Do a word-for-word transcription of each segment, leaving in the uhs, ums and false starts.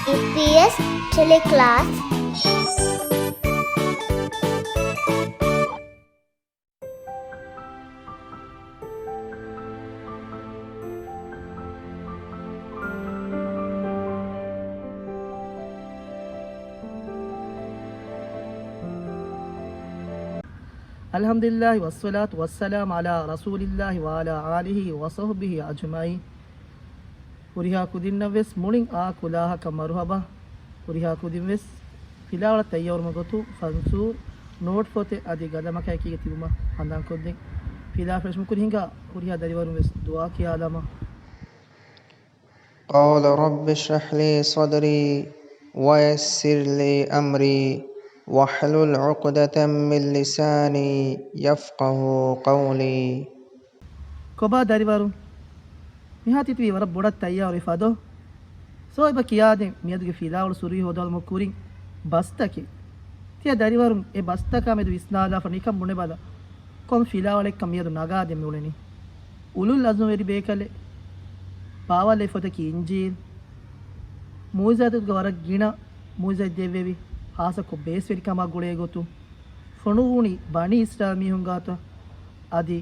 އީޕީއެސް ޓެލެކްލާސް. އަލްޙަމްދުލިއްލާހި ވައްޞަލާތު ވައްސަލާމު ޢަލާ ރަސޫލިއްލާހި ވަޢަލާ އާލިހި ވަޞަޙްބިހި އަޖްމަޢީން. ހުރިހާ ކުދިންނަށް ވެސް މުޅިން އާ ކުލާހަކަށް މަރުޙަބާ. ހުރިހާ ކުދިން ވެސް ފިލާވަޅަށް ތައްޔާރުވުމުގެ ގޮތުން ފަންސޫރު ނޯޓް ފޮތެއް އަދި ގަލަމަކާއެކީގަ ތިބުމަށް ހަނދާންކޮށްދޭން. ފިލާ ފެށުމުކުރި ހިނގާ ހުރިހާ ދަރިވަރުން ވެސް ދުޢާ ކިޔާލަމާ. قال رب اشرح لي صدري ويسر لي أمري واحلل عقدة من لساني يفقهوا قولي. ކޮބާ ދަރިވަރުން؟ މިހާ ތިތިބީ ވަރަށް ބޮޑަށް ތައްޔާރުވި ފަދޯ. ސޯ އެބަ ކިޔާދިން މިއަދުގެ ފިލާވަޅު ސުރުވީ ހޯދާލުމުގެ ކުރިން ބަސްތަކެއް. ތިޔަ ދަރިވަރުން އެ ބަސްތަކާ މެދު ވިސްނާލާފަ ނިކަން ބުނެބަލަ. ކޮން ފިލާވަޅެއްކަން މިއަދު ނަގާދޭން މިއުޅެނީ؟ އުލުލް އަޒުމްވެރި ބޭކަލެއް. ބާވާލެއް ފޮތަކީ އިންޖީލް. މުޢުޖިޒާތުގެ ވަރަށް ގިނަ މުޢުޖިޒާތް ދެއްވެވި، ޚާއްޞަކޮށް ބޭސްވެރިކަމާ ގުޅޭ ގޮތުން. ފޮނުވުނީ ބަނީ އިސްރާއީލް މީހުން ގާތަށް. އަދި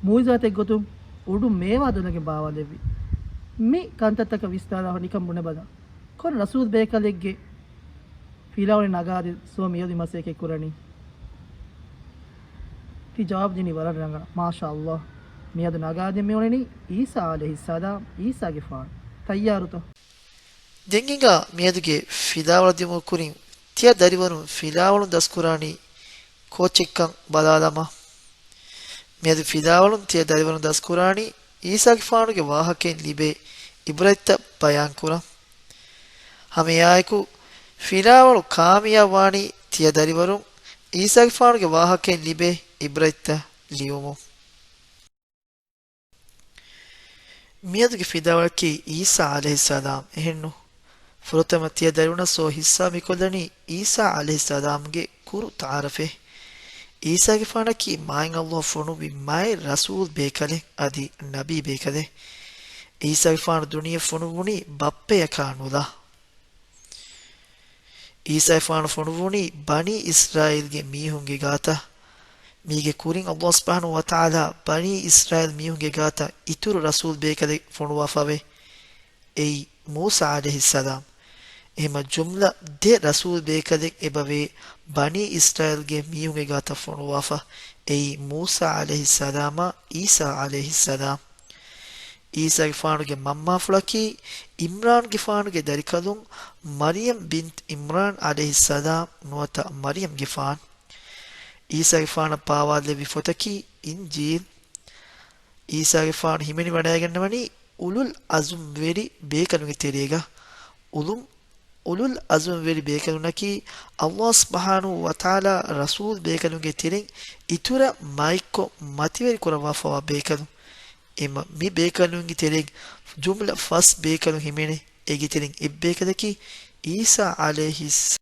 މުޢުޖިޒާތެއް ގޮތުން އުޑު މޭވާ ދޮލަގެން ބާވާލެއްވި. މި ކަންތައްތަކަށް ވިސްނާލާފަ ނިކަން ބުނެބަލަ. ކޮން ރަސޫލް ބޭކަލެއްގެ ފިލާވަޅެއް ނަގާދޭ ސޯ މިއަދު މަސައްކަތް ކުރަނީ؟ ތި ޖަވާބު ދިނީ ވަރަށް ރަނގަޅަށް. މާޝާ ﷲ. މިއަދު ނަގާދޭން މިއުޅެނީ ޢީސާ ޢަލައިހިއްސަލާމް، ޢީސާގެފާނު. ތައްޔާރުތަ؟ ދެން ހިނގާ މިއަދުގެ ފިލާވަޅު ދިއުމުގެ ކުރިން ތިޔަ ދަރިވަރުން ފިލާވަޅުން ދަސްކުރާނީ ކޯޗެއްކަން ބަލާލަމާ. މިއަދު ފިލާވަޅުން ތިޔަ ދަރިވަރުން ދަސްކުރާނީ ޢީސާގެފާނުގެ ވާހަކައިން ލިބޭ ޢިބްރަތްތައް ބަޔާންކުރަން. ހަމައެއާއެކު، ފިލާވަޅު ކާމިޔާބުވާނީ ތިޔަ ދަރިވަރުން ޢީސާގެފާނުގެ ވާހަކައިން ލިބޭ ޢިބްރަތްތައް ލިޔުމުން. މިއަދުގެ ފިލާވަޅަކީ ޢީސާ ޢަލައިހިއްސަލާމް އެހެންނު. ފުރަތަމަ ތިޔަ ދަރިވަރުންނަށް ސޯ ޙިއްޞާ މިކޮށްލަނީ ޢީސާ ޢަލައިހިއްސަލާމްގެ ކުރު ތަޢާރަފެއް. ޢީސާގެފާނަކީ މާތް ﷲ ފޮނުއްވި މާތް ރަސޫލް ބޭކަލެއް އަދި ނަބީ ބޭކަލެއް. ޢީސާގެފާނު ދުނިޔެ ފޮނުއްވުނީ ބައްޕަޔަކާ ނުލާ. ޢީސާގެފާނު ފޮނުއްވުނީ ބަނީ އިސްރާއީލްގެ މީހުންގެ ގާތަށް. މީގެ ކުރިން ﷲ ސުބްޙާނަހޫ ވަތަޢާލާ ބަނީ އިސްރާއީލް މީހުންގެ ގާތަށް އިތުރު ރަސޫލް ބޭކަލެއް ފޮނުވާފަވޭ. އެއީ މޫސާ ޢަލައިހިއްސަލާމް. އެހެމަ ޖުމްލަ ދެ ރަސޫލް ބޭކަލެއް އެބަވޭ ބަނީ އިސްރާއީލްގެ މީހުންގެ ގާތަށް ފޮނުވާފަ. އެއީ މޫސާ ޢަލައިހިއްސަލާމާ ޢީސާ ޢަލައިހިއްސަލާމް. ޢީސާގެފާނުގެ މަންމާފުޅަކީ ޢިމްރާންގެފާނުގެ ދަރިކަލުން މަރިޔަމް ބިންތު ޢިމްރާން ޢަލައިހިއްސަލާމް ނުވަތަ މަރިޔަމްގެފާނު. ޢީސާގެފާނަށް ބާވާލެއްވި ފޮތަކީ އިންޖީލް. ޢީސާގެފާނު ހިމެނިވަޑައިގަންނަވަނީ އުލުލް އަޒުމްވެރި ބޭކަލުންގެ ތެރޭގަ. އުލު، އުލުލް އަޒުމްވެރި ބޭކަލުންނަކީ ﷲ ސުބްޙާނަހޫ ވަތަޢާލާ ރަސޫލް ބޭކަލުންގެ ތެރެއިން އިތުރަށް މާތްކޮށް މަތިވެރި ކުރައްވާފަވާ ބޭކަލުން. އެމަ މި ބޭކަލުންގެ ތެރެއިން ޖުމްލަ ފަސް ބޭކަލުން ހިމެނޭ. އޭގެ ތެރެއިން އެއްބޭކަލަކީ ޢީސާ ޢަލައިހިއްސަ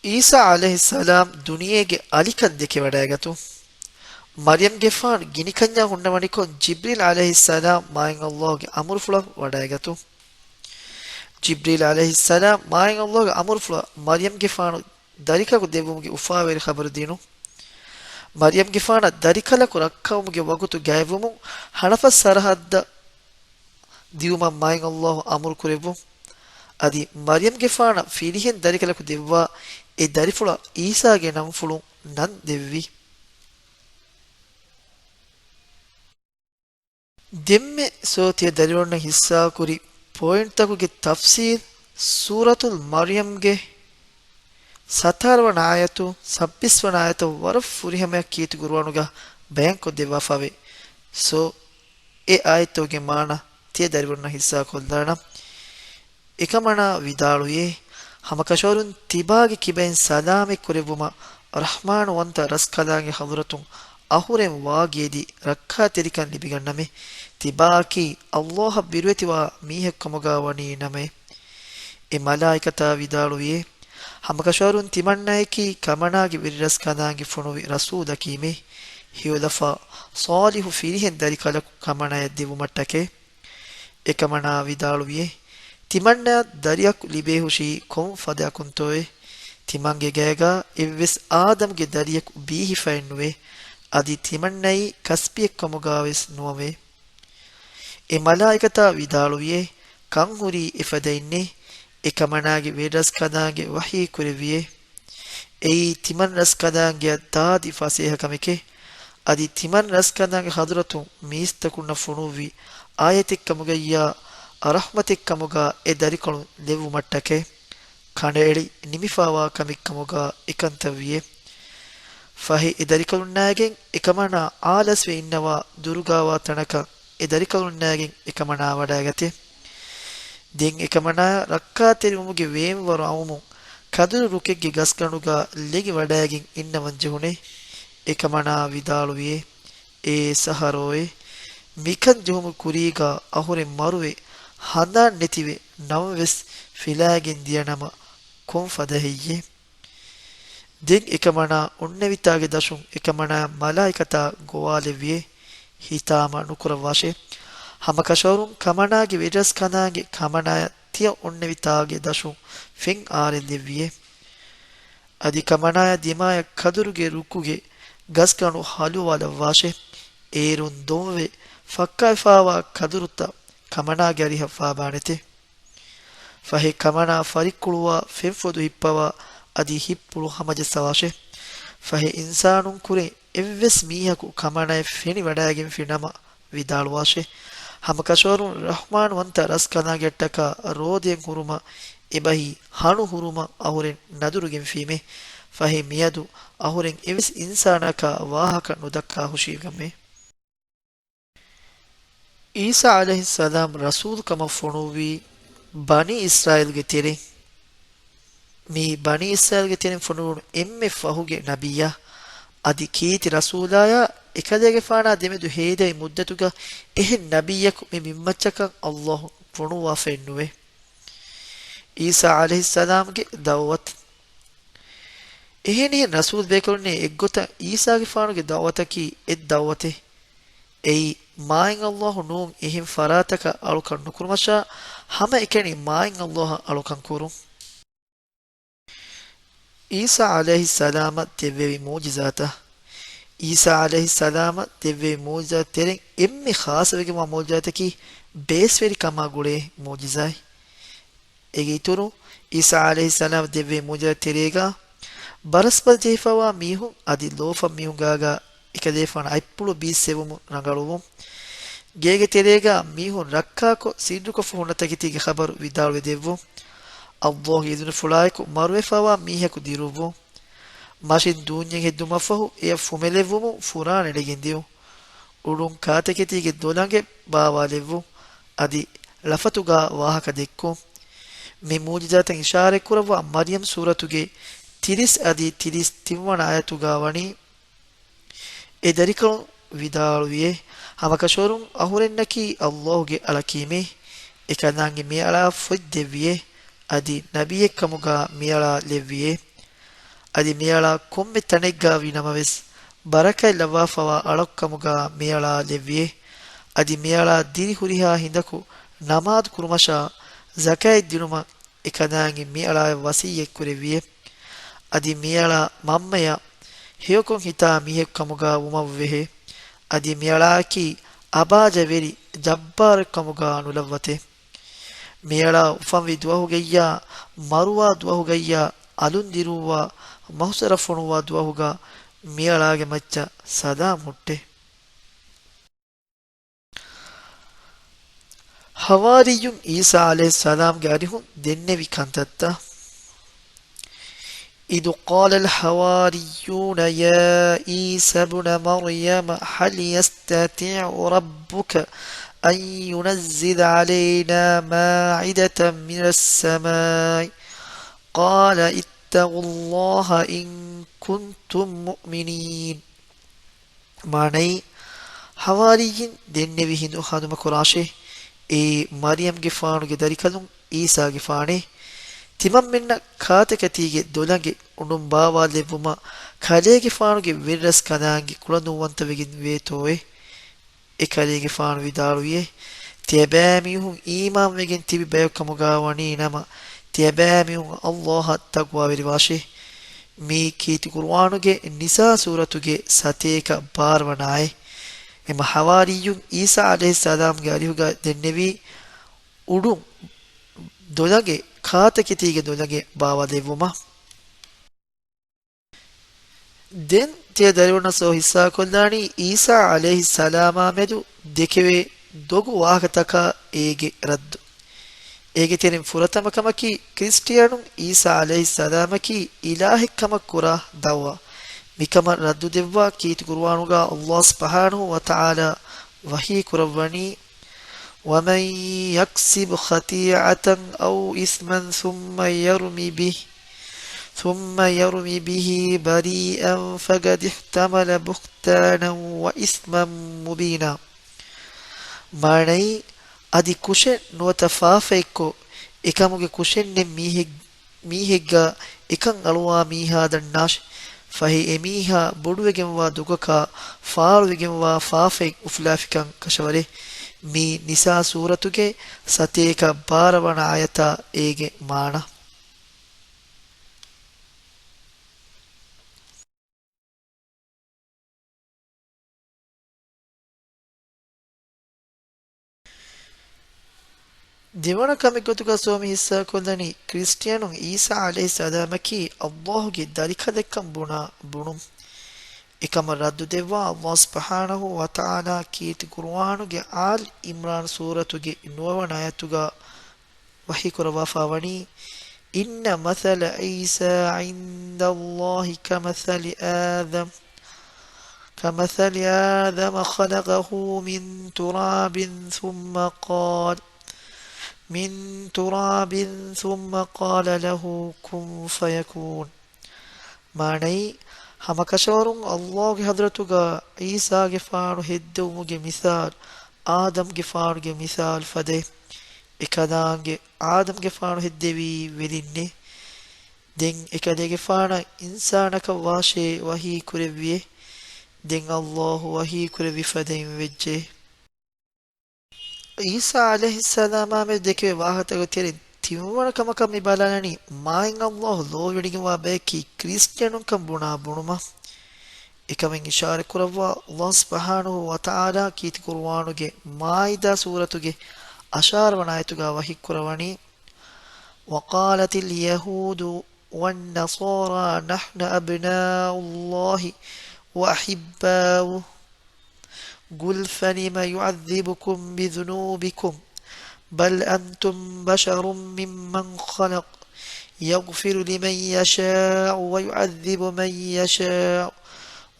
ޢީސާ ޢަލައިހިއްސަލާމް ދުނިޔޭގެ އަލިކަން ދެކެވަޑައިގަތުން. މަރިޔަމްގެފާނު ގިނިކަންޏާ ހުންނަވަނިކޮށް، ޖިބްރީލް ޢަލައިހިއްސަލާމް މާތް ﷲގެ އަމުރުފުޅަށް ވަޑައިގަތުން. ޖިބްރީލް ޢަލައިހިއްސަލާމް މާތް ﷲގެ އަމުރުފުޅަށް މަރިޔަމްގެފާނު ދަރިކަލަކު ދެއްވުމުގެ އުފާވެރި ޚަބަރު ދިނުން. މަރިޔަމްގެފާނަށް ދަރިކަލަކު ރައްކަވުމުގެ ވަގުތު ގާތްވުމުން ހަނަފަސް ސަރަހައްދަށް ދިއުމަށް މާތް ﷲ އަމުރު ކުރެއްވުން. އަދި މަރިޔަމްގެފާނަށް ފިރިހެން ދަރިކަލަކު ދެއްވާ އެ ދަރިފުޅަށް ޢީސާގެ ނަންފުޅުން ނަން ދެއްވި. ދެންމެ ސޯ ތިޔަ ދަރިވަރުންނަށް ޙިއްޞާކުރި ޕޮއިންޓްތަކުގެ ތަފްސީލް، ސޫރަތުލް މަރްޔަމްގެ ސަތާރަ ވަނަ އާޔަތު، ސައްބީސް ވަނަ އާޔަތަށް ވަރަށް ފުރިހަމަޔަށް ކީރިތި ޤުރުއާނުގަ ބަޔާންކޮށްދެއްވާފަވޭ. ސޯ، އެ އާޔަތްތަކުގެ މާނަ ތިޔަ ދަރިވަރުންނަށް ޙިއްޞާކޮށްލާނަން. އެކަމަނާ ވިދާޅުވިއޭ، ހަމަކަށަވަރުން ތިބާގެ ކިބައިން ސަލާމަތް ކުރެއްވުމަށް ރަޙްމާންވަންތަ ރަސްކަލާނގެ ޙަޟްރަތުން އަހުރެން ވާގިއެދި ރައްކާތެރިކަން ލިބިގަންނަމޭ. ތިބާއަކީ ﷲ އަށް ބިރުވެތިވާ މީހެއްކަމުގަ ވަނީ ނަމައޭ. އެ މަލާއިކަތާ ވިދާޅުވިއޭ، ހަމަކަށަވަރުން ތިމަންނައަކީ ކަމަނާގެ ވެރިރަސްކަލާނގެ ފޮނުވި ރަސޫލަކީމޭ، ހެޔޮލަފާ ޞާލިޙު ފިރިހެން ދަރިކަލަކު ކަމަނާޔަށް ދެއްވުމަށްޓަކައި. އެކަމަނާ ވިދާޅުވިއޭ، ތިމަންނަޔަށް ދަރިއަކު ލިބޭހުށީ ކޮން ފަދައަކުންތޯއޭ؟ ތިމަންގެ ގަޔަގާ އެއްވެސް އާދަމްގެ ދަރިއަކު ބީހިފައެއްނުވޭ. އަދި ތިމަންނައީ ކަސްބީއެއްކަމުގާވެސް ނުވަމޭ. އެ މަލާއިކަތާ ވިދާޅުވިއޭ، ކަންހުރީ އެފަދައިންނޭ. އެކަމަނާގެ ވެރިރަސްކަލާނގެ ވަޙީ ކުރެއްވިއޭ، އެއީ ތިމަން ރަސްކަލާނގެއަށް ދާދި ފަސޭހަކަމެކޭ. އަދި ތިމަން ރަސްކަލާނގެ ޙަޟްރަތުން މީސްތަކުންނަށް ފޮނުއްވި އާޔަތެއްކަމުގައްޔާ ރަޙްމަތެއްކަމުގާ އެ ދަރިކަލުން ލެއްވުމަށްޓަކައި ކަނޑައެޅި ނިމިފާވާ ކަމެއްކަމުގާ އެކަންތައްވިއޭ. ފަހެ އެ ދަރިކަލުންނާގެން އެކަމަނާ އާލަސްވެ އިންނަވާ ދުރުގާވާ ތަނަކަށް އެ ދަރިކަލުންނާގެން އެކަމަނާ ވަޑައިގަތޭ. ދެން އެކަމަނާ ރައްކާތެރިވުމުގެ ވޭންވަރު އައުމުން ކަދުރު ރުކެއްގެ ގަސްގަނޑުގާ ލެގި ވަޑައިގެން އިންނަވަން ޖެހުނޭ. އެކަމަނާ ވިދާޅުވިއޭ، އޭ ސަހަރޯއޭ! މިކަން ޖެހުމުގެ ކުރީގާ އަހުރެން މަރުވެ، ހަނދާން ނެތިވެ، ނަމަވެސް ފިލާގެން ދިޔަނަމަ ކޮން ފަދަ ހެއްޔޭ؟ ދެން އެކަމަނާ އޮންނެވިތާގެ ދަށުން އެކަމަނާ މަލާއިކަތާ ގޮވާލެއްވިއޭ، ހިތާމަ ނުކުރައްވާށޭ. ހަމަކަށަވަރުން ކަމަނާގެ ވެރިރަސްކަލާނގެ ކަމަނާޔަށް ތިޔަ އޮންނެވިތާގެ ދަށުން ފެން އާރެއްލެއްވިއޭ. އަދި ކަމަނާޔާ ދިމާޔަށް ކަދުރުގެ ރުއްކުގެ ގަސްގަނޑު ހަލުވާލައްވާށޭ. އޭރުން ދޮންވެ ފައްކާފާވާ ކަދުރުތައް ކަމަނާގެ އަރިހަށް ފާބާނެތޭ. ފަހެ ކަމަނާ ފަރިއްކުޅުވާ ފެންފޮދު ހިއްޕަވާ އަދި ހިއްޕުޅު ހަމަޖައްސަވާށޭ. ފަހެ އިންސާނުން ކުރެ އެއްވެސް މީހަކު ކަމަނާޔަށް ފެނިވަޑައިގެންފި ނަމަ ވިދާޅުވާށޭ. ހަމަކަށަވަރުން ރަޙްމާންވަންތަ ރަސްކަލާނގެއަށްޓަކާ ރޯދައެއް ހުރުމަށް އެބަހީ ހަނު ހުރުމަށް އަހުރެން ނަދުރުގެންފީމޭ. ފަހެ މިއަދު އަހުރެން އެއްވެސް އިންސާނަކާ ވާހަކަ ނުދައްކާހުށީގަމޭ. އީސާ ޢަލައިހިއްސަލާމް ރަސޫލުކަމަށް ފޮނުއްވީ ބަނީ އިސްރާއީލްގެ ތެރެއިން. މީ ބަނީ އިސްރާއީލްގެ ތެރެއިން ފޮނުވުނު އެންމެ ފަހުގެ ނަބިއްޔާ. އަދި ކީރިތި ރަސޫލާޔާ އެކަލޭގެފާނާ ދެމެދު ހޭދައި މުއްދަތުގަ އެހެން ނަބިއްޔަކު މި މިންމައްޗަކަށް ﷲ ފޮނުއްވާފައެއްނުވޭ. އީސާ ޢަލައިހިއްސަލާމްގެ ދަޢުވަތު. އެހެނިހެން ރަސޫލް ބޭކަލުންނޭ އެއްގޮތަށް އީސާގެފާނުގެ ދަޢުވަތަކީ އެއް ދަޢުވަތެއް. އެއީ، މާތް ﷲ ނޫން އެހެން ފަރާތަކަށް އަޅުކަން ނުކުރުމަށާ، ހަމައެކަނި މާތް ﷲ އަށް އަޅުކަން ކުރުން. އީސާ ޢަލައިހިއްސަލާމަށް ދެއްވެވި މުޢުޖިޒާތައް. އީސާ ޢަލައިހިއްސަލާމަށް ދެއްވެވި މުޢުޖިޒާތް ތެރެއިން އެންމެ ޚާއްޞަވެގެންވާ މުޢުޖިޒާތަކީ ބޭސްވެރިކަމާ ގުޅޭ މުޢުޖިޒާތް. އޭގެ އިތުރު، އީސާ ޢަލައިހިއްސަލާމް ދެއްވޭ މުޢުޖިޒާތް ތެރޭގަ، ބަރަސްބަލި ޖެހިފައިވާ މީހުން އަދި ލޯފަން މީހުން ގާގާ އެކަލޭފާނު އަތްޕުޅު ބީއްސެވުމުން ރަނގަޅުވުން، ގޭގެ ތެރޭގަ މީހުން ރައްކާކޮށް ސިއްރުކޮށްފަ ހުންނަ ތަކެތީގެ ޚަބަރު ވިދާޅުވެ ދެއްވުން، ﷲގެ އިޒުނަފުޅާއެކު މަރުވެފައިވާ މީހަކު ދިރުއްވުން، މަށިން ދޫންޏެއް ހެއްދުމަށްފަހު އެއަށް ފުމެލެއްވުމުން ފުރާނަ ނެގެންދިއުން، އުޑުން ކާތަކެތީގެ ދޮލަނގެއް ބާވާލެއްވުން، އަދި ޅަފަތުގާ ވާހަކަ ދެއްކުން. މި މުޢުޖިޒާތަށް އިޝާރަތްކުރައްވާ މަރްޔަމް ސޫރަތުގެ ތިރީސް އަދި ތިރީސް ތިންވަނަ އާޔަތުގާ ވަނީ، އެ ދަރިކަލުން ވިދާޅުވިއޭ، ހަމަކަށަވަރުން އަހުރެންނަކީ ﷲގެ އަޅަކީމޭ. އެކަލާނގެ މިއަޅާ ފޮތް ދެއްވިއޭ، އަދި ނަބިއްޔެއްކަމުގާ މިއަޅާ ލެއްވިއޭ. އަދި މިއަޅާ ކޮންމެ ތަނެއްގާ ވީ ނަމަވެސް، ބަރަކާތް ލައްވާފައިވާ އަޅަކުކަމުގާ މިއަޅާ ލެއްވިއޭ. އަދި މިއަޅާ ދިރި ހުރިހާ ހިނދަކު ނަމާދު ކުރުމަށާ، ޒަކާތް ދިނުމަށް އެކަލާނގެ މިއަޅާއަށް ވަޞިއްޔަތް ކުރެއްވިއޭ. އަދި މިއަޅާ މަންމަޔަށް ހެޔޮކޮށް ހިތާ މީހެއްކަމުގާ ވުމަށްވެހޭ. އަދި މިއަޅާއަކީ އަބާޒަވެރި ޖައްބާރެއްކަމުގާ ނުލައްވަތޭ. މިއަޅާ އުފަންވި ދުވަހުގައްޔާ، މަރުވާ ދުވަހުގައްޔާ، އަލުން ދިރުއްވާ، މަހުސަރަ ފޮނުއްވާ ދުވަހުގާ މިއަޅާގެ މައްޗަށް ސަލާމް ހުއްޓޭ. ޙަވާރިއްޔުން ޢީސާ ޢަލައިހިއްސަލާމްގެ އަރިހުން ދެންނެވި ކަންތައްތައް. إذ قال الحواريون يا عيسى ابن مريم هل يستطيع ربك أن ينزل علينا مائدة من السماء قال اتقوا الله إن كنتم مؤمنين. މާނައީ، ޙަވާރިއްޔިން ދެންނެވި ހިނދު ހަނދުމަކުރާށޭ، އެއީ މަރްޔަމްގެފާނުގެ ދަރިކަލުން ޢީސާގެފާނޭ. ތިމަންމެންނަށް ކާތަކެތީގެ ދޮލަނގެއް އުޑުން ބާވާލެއްވުމަށް ކަލޭގެފާނުގެ ވެރިރަސްކަލާނގެ ކުޅަނދޫވަންތަވެގެން ވޭތޯއޭ؟ އެކަލޭގެފާނު ވިދާޅުވިއޭ، ތިޔަބައިމީހުން އީމާންވެގެން ތިބި ބަޔަކު ކަމުގަ ވަނީ ނަމަ، ތިޔަބައިމީހުން ﷲ އަށް ތަޤްވާވެރިވާށޭ. މީ ކީރިތި ޤުރުއާނުގެ ނިސާ ސޫރަތުގެ ސަތޭކަ ބާރަ ވަނަ އާޔަތް. އެމަ ޙަވާރީއުން ޢީސާ ޢަލައިހިއްސަލާމްގެ އަރިހުގަ ދެންނެވީ އުޑުން ދޮލަނގެ، ކާތަކެތީގެ ދޮލަނގެ ބާވަލެއްވުމަށް. ދެން ތިޔަ ދަރިވަނަސް އޯ ހިއްސާކޮށްލާނީ ޢީސާ ޢަލައިހިއްސަލާމާ މެދު ދެކެވޭ ދޮގު ވާހަކަތަކާ އޭގެ ރައްދު. އޭގެ ތެރެއިން ފުރަތަމަ ކަމަކީ، ކްރިސްޓިއަނުން ޢީސާ ޢަލައިހިއްސަލާމަކީ އިލާހެއް ކަމަށް ކުރާ ދަޢުވާ. މިކަމަށް ރައްދު ދެއްވާ ކީރިތި ޤުރުއާނުގަ ﷲ ސުބްޙާނަހޫ ވަތަޢާލާ ވަޙީ ކުރައްވަނީ، ومن يكسب خطيئة أو إثما ثم يرم به، ثم يرم به بريئا فقد احتمل بهتانا وإثما مبينا. މާނައީ، އަދި ކުށެއް ނުވަތަ ފާފައެއްކޮށް، އެކަމުގެ ކުށެއް ނެތް މީހެއް މީހެއްގަ އެކަން އަޅުވާ މީހާ ދަންނާށި! ފަހެ އެމީހާ ބޮޑުވެގެންވާ ދޮގަކާ ފާޅުވެގެންވާ ފާފައެއް އުފުލާފިކަން ކަށަވަރޭ. މީ ނިސާ ސޫރަތުގެ ސަތޭކަ ބާރަ ވަނަ އާޔަތާ އޭގެ މާނަ. ދެވަނަ ކަމެއްގޮތުގަ ސޯމި ހިއްސާކޮށްލަނީ، ކްރިސްޓިއަނުން ޢީސާ ޢަލައިހިއްސަލާމަކީ ﷲ ގެ ދަރިކަލެއްކަން ބުނާ ބުނުން. އެކަމަށް ރައްދު ދެއްވާ ﷲ ސުބްޙާނަހޫ ވަތަޢާލާ ކީރިތި ޤުރުއާނުގެ އާލް ޢިމްރާން ސޫރަތުގެ ނުވަވަނަ އާޔަތުގަ ވަޙީ ކުރައްވާފަ ވަނީ، إن مثل عيسى عند الله كمثل آدم، كمثل آدم خلقه من تراب ثم قال، من تراب ثم قال له كن فيكون. މާނައީ، ހަމަކަށަވަރުން ﷲ ގެ ޙަޟްރަތުގަ ޢީސާގެފާނު ހެއްދެވުމުގެ މިސާލު، އާދަމްގެފާނުގެ މިސާލު ފަދައިން. އެކަލާނގެ އާދަމްގެފާނު ހެއްދެވީ ވެލިންނޭ. ދެން އެކަލޭގެފާނަށް އިންސާނަކަށް ވާށޭ ވަޙީ ކުރެއްވިއޭ. ދެން ﷲ ވަޙީ ކުރެއްވި ފަދައިން ވެއްޖެ. ޢީސާ ޢަލައިހިއްސަލާމާމެދު ދެކެވޭ ވާހަކަތަކުގެ ތެރެއިން ތިންވަނަ ކަމަކަށް މި ބަލާލަނީ، މާތް ﷲ ލޯބިވެޑިގެންވާ ބަޔަކީ ކްރިސްޓިއަނުންކަން ބުނާ ބުނުމަށް. އެކަމެއް އިޝާރަތްކުރައްވާ ﷲ ސުބްޙާނަހޫ ވަތަޢާލާ ކީރިތި ޤުރުއާނުގެ މާއިދާ ސޫރަތުގެ އަށާރަ ވަނަ އާޔަތުގަ ވަޙީކުރައްވަނީ، وقالت اليهود والنصارى نحن أبناء الله وأحباؤه، قل فلم يعذبكم بذنوبكم بل أنتم بشر ممن خلق، يغفر لمن يشاء ويعذب من يشاء،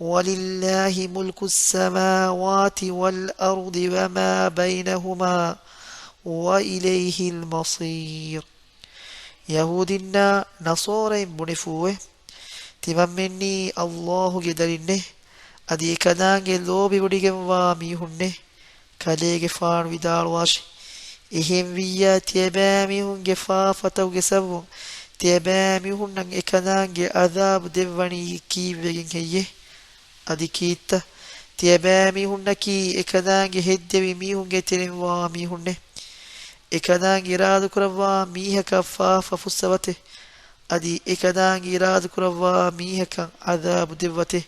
ولله ملك السماوات والأرض وما بينهما، وإليه المصير. ޔަހޫދީންނާ ނަޞާރައިން ބުނެފޫއެވެ. ތިމަންމެންނީ ﷲ ގެ ދަރިންނޭ. އަދި އެކަލާނގެ ލޯބިވެޑިގެންވާ މީހުންނޭ. ކަލޭގެފާނު ވިދާޅުވާށި، އެހެންވިއްޔާ ތިޔަބައިމީހުންގެ ފާފަތަކުގެ ސަބަބުން ތިޔަބައިމީހުންނަށް އެކަލާނގެ ޢަޛާބު ދެއްވަނީ ކީއްވެގެން ހެއްޔޭ؟ އަދި ކީއްތަ؟ ތިޔަބައިމީހުންނަކީ އެކަލާނގެ ހެއްދެވި މީހުންގެ ތެރެއިން ވާ މީހުންނޭ. އެކަލާނގެ އިރާދަކުރައްވާ މީހަކަށް ފާފަ ފުއްސަވަތެ. އަދި އެކަލާނގެ އިރާދަކުރައްވާ މީހަކަށް ޢަޛާބު ދެއްވަތެ.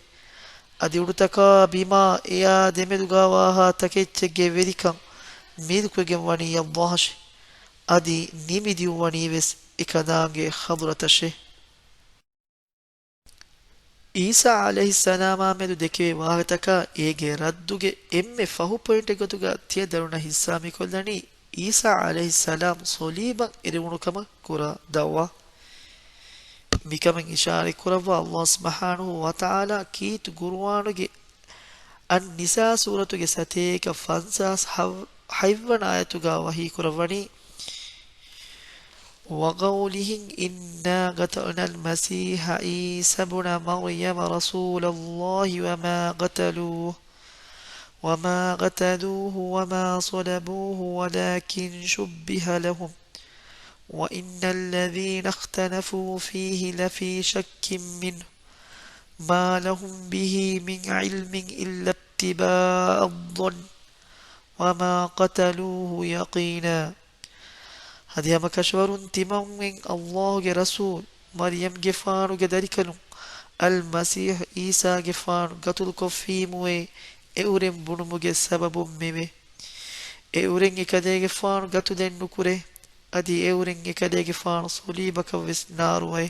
އަދި އުޑުތަކާ ބިމާ އެއާ ދެމެދުގަވާހާ ތަކެއްޗެއްގެ ވެރިކަން މިލްކުވެގެން ވަނީ ﷲ އަށެ. އަދި ނިމިދިއުން ވަނީވެސް އެކަލާނގެ ޙަޟްރަތަށެ. ޢީސާ ޢަލައިހިއްސަލާމާ މެދު ދެކެވޭ ވާހަކަތަކާ އޭގެ ރައްދުގެ އެންމެ ފަހު ޕޮއިންޓެއް ގޮތުގަ ތިޔަ ދަރުނަ ހިއްސާ މިކޮށްލަނީ، ޢީސާ ޢަލައިހިއްސަލާމް ޞަލީބަށް އެރުވުނު ކަމަށް ކުރާ ދަޢުވާ. މިކަމެއް އިޝާރަތް ކުރައްވާ ﷲ ސުބްޙާނަހޫ ވަތަޢާލާ ކީރިތި ޤުރުއާނުގެ އައްނިސާ ސޫރަތުގެ ސަތޭކަ ފަންސާސް ހަ-، ހަތްވަނަ އާޔަތުގަ ވަޙީ ކުރައްވަނީ، وقولهم إنا قتلنا المسيح عيسى ابن مريم رسول الله وما قتلوه، وما قتلوه وما صلبوه ولكن شبه لهم، وإن الذين اختلفوا فيه لفي شك منه، ما لهم به من علم إلا اتباع الظن، وما قتلوه يقينا. އަދި ހަމަ ކަށަވަރުން ތިމަންމެން ﷲ ގެ ރަސޫލް މަރްޔަމްގެފާނުގެ ދަރިކަލުން އަލްމަސީޙު ޢީސާގެފާނު ގަތުލުކޮށްފީމުއޭ އެއުރެން ބުނުމުގެ ސަބަބުން މެވެ. އެއުރެން އެކަލޭގެފާނު ގަތުލެއް ނުކުރޭ. އަދި އެއުރެން އެކަލޭގެފާނު ޞަލީބަކަށް ވެސް ނާރުވައެ.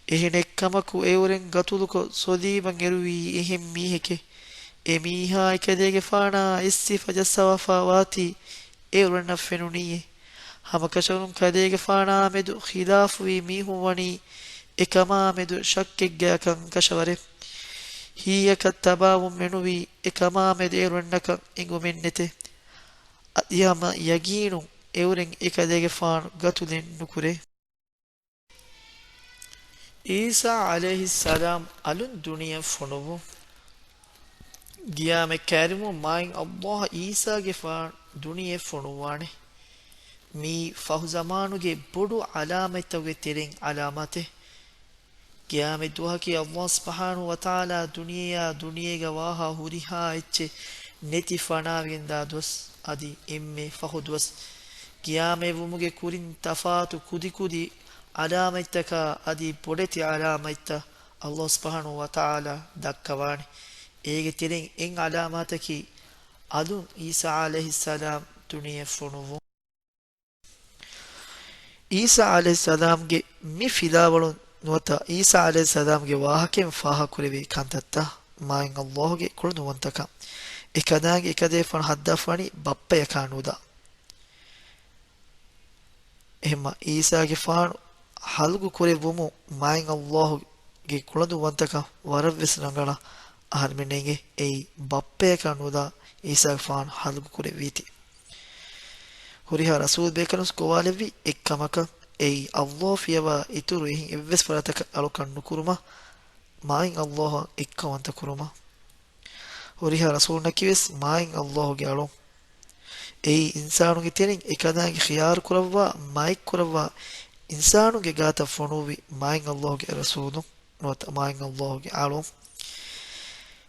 އެހެނެއްކަމަކު އެއުރެން ގަތުލުކޮށް ޞަލީބަށް އެރުވީ އެހެން މީހެކޭ. އެ މީހާ އެކަލޭގެފާނާ އެއްސިފަ ޖައްސަވާފާ ވާތީ އެއުރެންނަށް ފެނުނީއޭ. ހަމަކަށަވަރުން ކަލޭގެފާނާ މެދު ޚިލާފުވި މީހުން ވަނީ އެކަމާ މެދު ޝައްކެއްގަޔަކަށް ކަށަވަރެއް. ހީއަކަށް ތަބާވުން މެނުވީ އެކަމާ މެދު އެއުރެންނަކަށް އެނގުމެއްނެތޭ. އަދި ހަމަ ޔަގީނުން އެއުރެން އެކަލޭގެފާނު ގަތުލެއް ނުކުރޭ. ޢީސާ ޢަލައިހިއްސަލާމް އަލުން ދުނިޔެ ފޮނުވުން. ގިޔާމެ ކައިރިވުމުން މާތް ﷲ ޢީސާގެފާނު ދުނިޔެ ފޮނުއްވާނެ. މީ ފަހު ޒަމާނުގެ ބޮޑު ޢަލާމަތްތަކުގެ ތެރެއިން ޢަލާމަތެއް. ގިޔާމެ ދުވަހަކީ ﷲ ސުބްޙާނަހޫ ވަތަޢާލާ ދުނިޔެއާ ދުނިޔޭގަ ވާހާ ހުރިހާ އެއްޗެއް ނެތި ފަނާވެގެންދާ ދުވަސް، އަދި އެންމެ ފަހު ދުވަސް. ގިޔާމެ ވުމުގެ ކުރިން ތަފާތު ކުދިކުދި ޢަލާމަތްތަކާ އަދި ބޮޑެތި ޢަލާމަތްތައް ﷲ ސުބްޙާނަހޫ ވަތަޢާލާ ދައްކަވާނެ. އޭގެ ތެރެއިން އެއް ޢަލާމާތަކީ އަލުން ޢީސާ ޢަލައިހިއްސަލާމް ދުނިޔެ ފޮނުވުން. ޢީސާ ޢަލައިހިއްސަލާމްގެ މި ފިލާވަޅުން ނުވަތަ ޢީސާ ޢަލައިހިއްސަލާމްގެ ވާހަކައިން ފާހަގަކުރެވޭ ކަންތައްތައް މާތް ﷲ ގެ ކުޅަދުންވަންތަކަން. އެކަލާނގެ އެކަލޭގެފާނު ހައްދާފާނީ ބައްޕަޔަކާ ނުދާ. އެހެންމަ ޢީސާގެފާނު ހަލްގު ކުރެއްވުމުން މާތް ﷲ ގެ ކުޅަދުންވަންތަކަން ވަރަށްވެސް ރަނގަޅަށް އަހަރެމެންނަށް އެނގޭ. އެއީ ބައްޕަޔަކާ ނުދާ ޢީސާގެފާނު ހަލްގު ކުރެއްވީތީ. ހުރިހާ ރަސޫލް ބޭކަލުން ގޮވާލެއްވި އެއްކަމަކަށް އެއީ ﷲ ފިޔަވާ އިތުރު އެހެން އެއްވެސް ފަރާތަކަށް އަޅުކަން ނުކުރުމަށް މާތް ﷲ އަށް އެއްކައުވަންތަ ކުރުމަށް. ހުރިހާ ރަސޫލުންނަކީވެސް މާތް ﷲ ގެ އަޅުން. އެއީ އިންސާނުންގެ ތެރެއިން އެކަލާނގެ ޚިޔާރު ކުރައްވާ، މާތް ކުރައްވާ، އިންސާނުންގެ ގާތަށް ފޮނުއްވި މާތް ﷲ ގެ ރަސޫލުން ނުވަތަ މާތް ﷲ ގެ އަޅުން.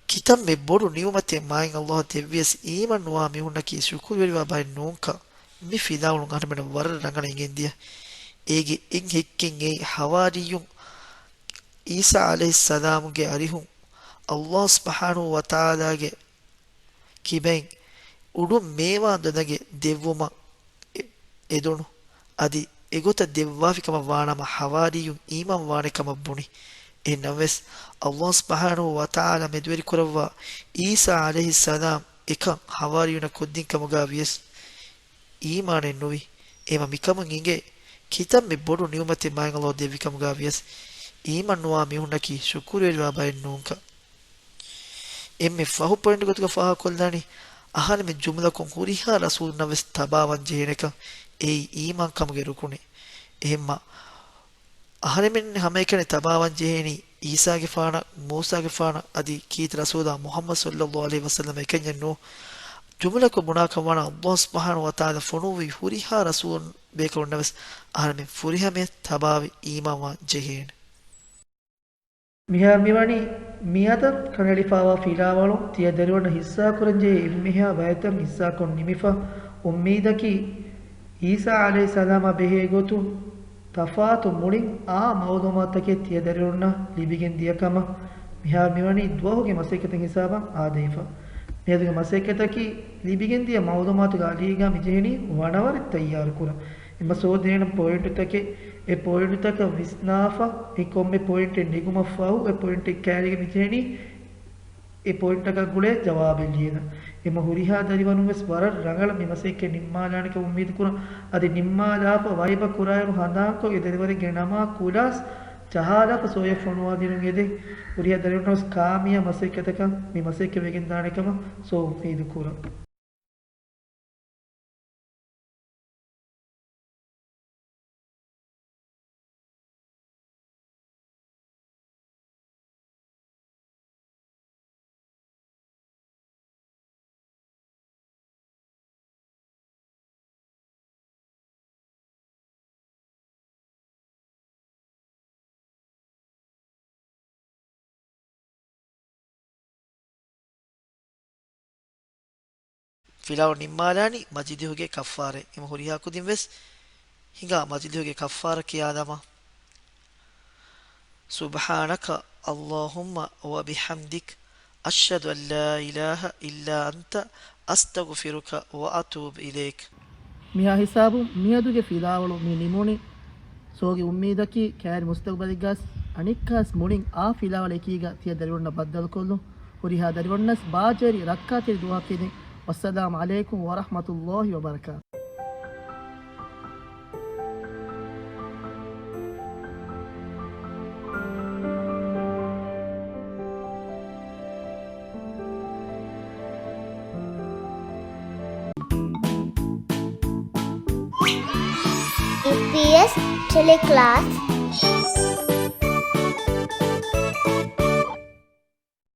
ކިތަންމެ ބޮޑު ނިޢުމަތެއް މާތް ﷲ ދެއްވިޔަސް އީމާން ނުވާ މީހުންނަކީ ޝުކުރުވެރިވާ ބައެއް ނޫންކަން މި ފިލާވަޅުން އަހަރެމެންނަށް ވަރަށް ރަނގަޅަށް އެނގެންދިޔަ. އޭގެ އެއް ހެއްކެއް އެއީ ޙަވާރީޔުން ޢީސާ ޢަލައިހިއްސަލާމުގެ އަރިހުން ﷲ ސުބްޙާނަހޫ ވަތަޢާލާގެ ކިބައިން އުޑުން މޭވާ ދަނދަގެ ދެއްވުމަށް އެ-، އެދުނު. އަދި އެގޮތަށް ދެއްވާފި ކަމަށް ވާނަމަ ޙަވާރީޔުން އީމާން ވާނެ ކަމަށް ބުނި. އެހެން ނަމަވެސް، ﷲ ސުބްޙާނަހޫ ވަތަޢާލާ މެދުވެރިކުރައްވާ ޢީސާ ޢަލައިހިއްސަލާމް އެކަން ޙަވާރީޔުންނަށް ކޮށްދިން ކަމުގަ ވިޔަސް، އީމާނެއް ނުވި. އެހެންމަ މިކަމުން އިނގޭ، ކިތަންމެ ބޮޑު ނިޢުމަތެއް މާތް ﷲ ދެއްވި ކަމުގަ ވިޔަސް، އީމާން ނުވާ މީހުންނަކީ ޝުކުރުވެރިވާ ބައެއް ނޫންކަން. އެންމެ ފަހު ޕޮއިންޓް ގޮތުގަ ފާހަގަކޮށްލާނީ، އަހަރެމެން ޖުމްލަކޮށް ހުރިހާ ރަސޫލުންނަށް ވެސް ތަބާވާން ޖެހޭނެކަން. އެއީ އީމާންކަމުގެ ރުކުނެއް. އެހެންމަ އަހަރެމެން ހަމައެކަނި ތަބާވާން ޖެހޭނީ ޢީސާގެފާނަށް، މޫސާގެފާނަށް އަދި ކީރިތި ރަސޫލާ މުޙައްމަދު ޞައްލައްލާހު ޢަލައިހި ވަސައްލަމަށް އެކަންޏެއް ނޫން. ޖުމްލަކޮށް ބުނާކަށް ވާނަމަ، ﷲ ސުބްޙާނަހޫ ވަތަޢާލާ ފޮނުއްވި ހުރިހާ ރަސޫލުން ބޭކަލުންނަށް ވެސް އަހަރެމެން ފުރިހަމަޔަށް ތަބާވެ އީމާންވާން ޖެހޭނެ. މިހާރު މިވަނީ މިއަދަށް ކަނޑައެޅިފައިވާ ފިލާވަޅުން ތިޔަ ދަރިވަރުންނަށް ޙިއްޞާކުރަންޖެހޭ އެންމެހާ ބައިތައް ޙިއްޞާކޮށް ނިމިފަ. އުއްމީދަކީ ޢީސާ ޢަލައިހިއްސަލާމާ ބެހޭ ގޮތުން ތަފާތު މުޅިން އާ މަޢުލޫމާތުތަކެއް ތިޔަ ދަރިވަރުންނަށް ލިބިގެން ދިޔަ ކަމަށް. މިހާރު މިވަނީ ދުވަހުގެ މަސައްކަތުން ހިސާބަށް އާދެވިފަ. މިއަދުގެ މަސައްކަތަކީ ލިބިގެންދިޔަ މަޢުލޫމާތުގެ އަލީގަ މިޖެހެނީ ވަނަވަރެއް ތައްޔާރުކުރަން. އެމަ ސޯދޭނަން ޕޮއިންޓުތަކެއް، އެ ޕޮއިންޓުތަކަށް ވިސްނާފަ، އެ ކޮންމެ ޕޮއިންޓެއް ނެގުމަށްފަހު، އެ ޕޮއިންޓެއް ކައިރީގަ މިޖެހެނީ އެ ޕޮއިންޓަކަށް ގުޅޭ ޖަވާބެއް ލިޔެލަން. އެމަ ހުރިހާ ދަރިވަރުން ވެސް ވަރަށް ރަނގަޅަށް މި މަސައްކަތް ނިންމާލާނެކަން އުއްމީދުކުރަން. އަދި ނިންމާލާފަ ވައިބަ ކުރާއިރު ހަނދާންކޮށް އެ ދަރިވަރެއްގެ ނަމާ ކުލާސް ޖަހާލާފަ ސޯއެއް ފޮނުވާދިނުން އެދެން. ހުރިހާ ދަރިވަރުންނަށް ވެސް ކާމިޔާ މަސައްކަތަކަށް މި މަސައްކަތް ވެގެންދާނެކަމަށް ސޯ އުއްމީދުކުރަން. ފިލާވަޅު ނިންމާލާނީ މަޖިލިހުގެ ކައްފާރައިން. އެމަ ހުރިހާ ކުދިން ވެސް ހިނގާ މަޖިލިހުގެ ކައްފާރަ ކިޔާލަމާ. سبحانك اللهم وبحمدك، أشهد أن لا إله إلا أنت، أستغفرك وأتوب إليك. މިހާ ހިސާބުން މިއަދުގެ ފިލާވަޅު މި ނިމުނީ. ސޯގި އުއްމީދަކީ ކައިރި މުސްތަގުބަލެއްގަސް އަނެއްކާސް މުޅިން އާ ފިލާވަޅެއް އެކީގަ ތިޔަ ދަރިވަރުންނަށް ބައްދަލުކޮށްލުން. ހުރިހާ ދަރިވަރުންނަސް ބާއްޖަވެރި ރައްކާތެރި ދުވަހަކީ ދެން. والسلام عليكم ورحمة الله وبركاته. އެމްޕީއެސް ޓެލެކްލާސް